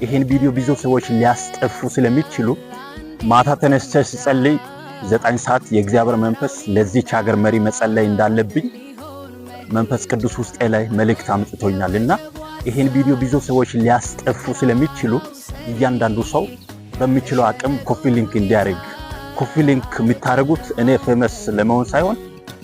ይህን ቪዲዮ ብዙ ሰዎች ሊያስጠፉ ስለሚችሉ ማታ ተነስቼ ስጸልይ 9 ሰዓት የእግዚአብሔር መንፈስ ለዚች ሀገር መሪ መጸለይ እንዳለብኝ መንፈስ ቅዱስ ውስጤ ላይ መልእክት አምጥቶኛል። እና ይህን ቪዲዮ ብዙ ሰዎች ሊያስጠፉ ስለሚችሉ እያንዳንዱ ሰው በሚችለው አቅም copy link እንዲያደርግ። Copy link የምታደርጉት እኔ famous ለመሆን ሳይሆን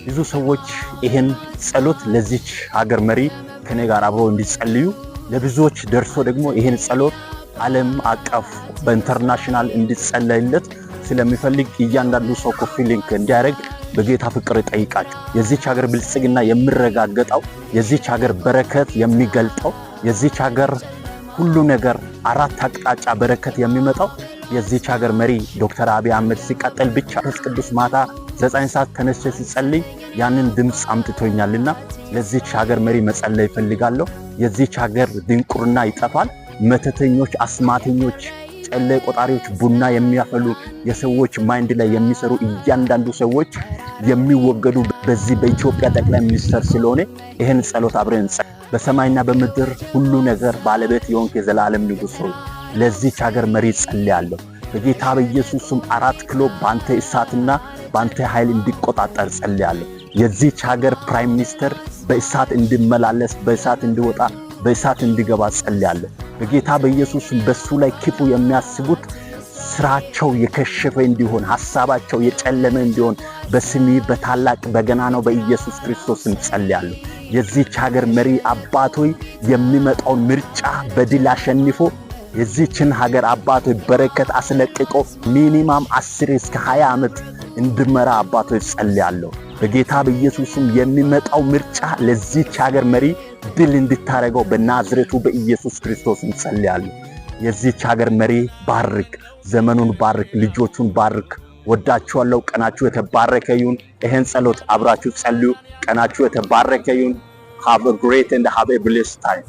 ብዙ ሰዎች ይህን ጸሎት ለዚች ሀገር መሪ ከኔ ጋር አብረው እንዲጸልዩ፣ ለብዙዎች ደርሶ ደግሞ ይህን ጸሎት ዓለም አቀፍ በ international እንዲጸለይለት ስለምፈልግ እያንዳንዱ ሰው copy link እንዲያደርግ በጌታ ፍቅር እጠይቃችኋለሁ። የዚች ሀገር ብልጽግና የሚረጋገጠው፣ የዚች ሀገር በረከት የሚገልጠው፣ የዚች ሀገር ሁሉ ነገር አራት አቅጣጫ በረከት የሚመጣው የዚች ሀገር መሪ ዶክተር አብይ አህመድ ሲቀጥል ብቻ። መንፈስ ቅዱስ ማታ 9 ሰዓት ተነስቼ ስጸልይ ያንን ድምፅ አምጥቶኛልና ለዚች ሀገር መሪ መጸለይ እፈልጋለሁ። የዚች ሀገር ድንቁርና ይጠፋል። መተተኞች፣ አስማተኞች፣ ጨሌ ቆጣሪዎች፣ ቡና የሚያፈሉ፣ የሰዎች mind ላይ የሚሰሩ እያንዳንዱ ሰዎች የሚወገዱ በዚህ በኢትዮጵያ ጠቅላይ ሚኒስትር ስለሆነ ይህን ጸሎት አብረን። በሰማይና በምድር ሁሉ ነገር ባለቤት የሆንክ የዘላለም ንጉሥ ሆይ፣ ለዚች ሀገር መሪ ጸልያለሁ። በጌታ በኢየሱስ ስም አራት ኪሎ በአንተ እሳትና በአንተ ኃይል እንዲቆጣጠር ጸልያለሁ። የዚች ሀገር prime minister በእሳት እንዲመላለስ፣ በእሳት እንዲወጣ፣ በእሳት እንዲገባ ጸልያለሁ። በጌታ በኢየሱስ ስም በሱ ላይ ክፉ የሚያስቡት ስራቸው የከሸፈ እንዲሆን፣ ሐሳባቸው የጨለመ እንዲሆን በስምህ በታላቅ በገናናው በኢየሱስ ክርስቶስ ስም ጸልያለሁ። የዚች ሀገር መሪ አባት ሆይ፣ የሚመጣውን ምርጫ በድል አሸንፎ የዚችን ሀገር አባት ሆይ በረከት አስለቅቆ minimum 10 እስከ 20 ዓመት እንዲመራ አባት ሆይ ጸልያለሁ። በጌታ በኢየሱስ ስም የሚመጣው ምርጫ ለዚች ሀገር መሪ ድል እንድታደርገው በናዝሬቱ በኢየሱስ ክርስቶስ ጸልያለሁ። የዚች ሀገር መሪ ባርክ፣ ዘመኑን ባርክ፣ ልጆቹን ባርክ። ወዳችኋለሁ። ቀናችሁ የተባረከ ይሁን። ይህን ጸሎት አብራችሁ ጸልዩ። ቀናችሁ የተባረከ ይሁን። Have a great and have a blessed time.